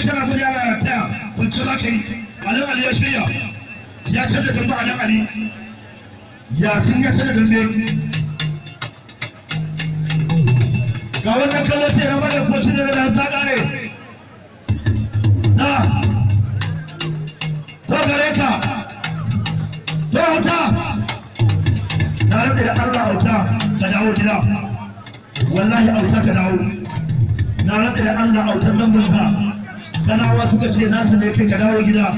Kana gudu ana rataya, kunce za ka yi. Alin Ali ya shirya, ya canza dambe. Alin Ali Yasin ya canza dambe. Ga wannan kallon sai na madar kocin da ta kare ta to gare ka. To auta, na rantsa da Allah, auta ka dawo gida. Wallahi auta ka dawo. Na rantsa da Allah, autar nan musa kanawa suka ce nasu ne. Kai, ka dawo gida,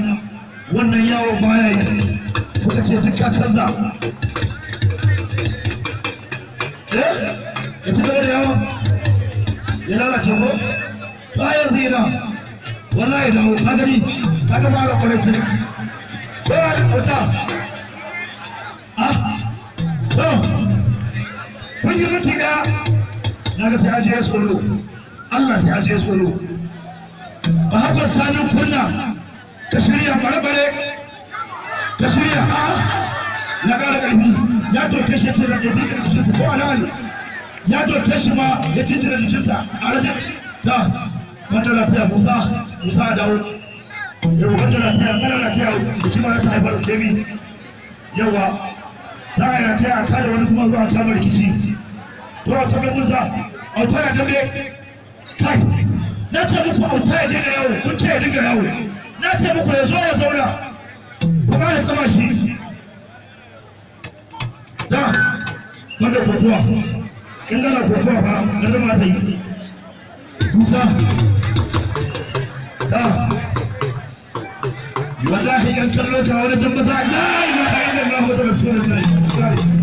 wannan yawon baya yi. Suka ce duk ka canza. Eh, ya ci gaba da yawon ya lalace ko ba yanzu yana. Wallahi dawo, ka gani, ka ga mara kwarai ce ko auta. Ah, to kun yi minti ɗaya, na ga sai an je tsoro. Allah, sai an je tsoro. Ba haka Sani Kurna, ka shirya bare-bare, ka shirya. A ya ƙara ƙarfi, ya doke shi ce da ya jinjina jikinsa ko alhali ya doke shi ma ya jinjina jikinsa a rajin ta wanda rataya. Musa, Musa, a dawo yau. Wanda rataya kana rataya, jiki ma ta haifar da yawa. Za a yi rataya a kada wani kuma zuwa kama rikici. To a tabbar Musa auta na dambe. Kai, na ce muku auta ya dinga yawo, kun ce ya dinga yawo. Na ce muku ya zo ya zauna, ku ƙara tsama shi da wanda kokowa. In gana kokowa fa gardama ta yi. Musa da wallahi yan kallo, ga wani jambasa. La ilaha illallah wa rasulullahi.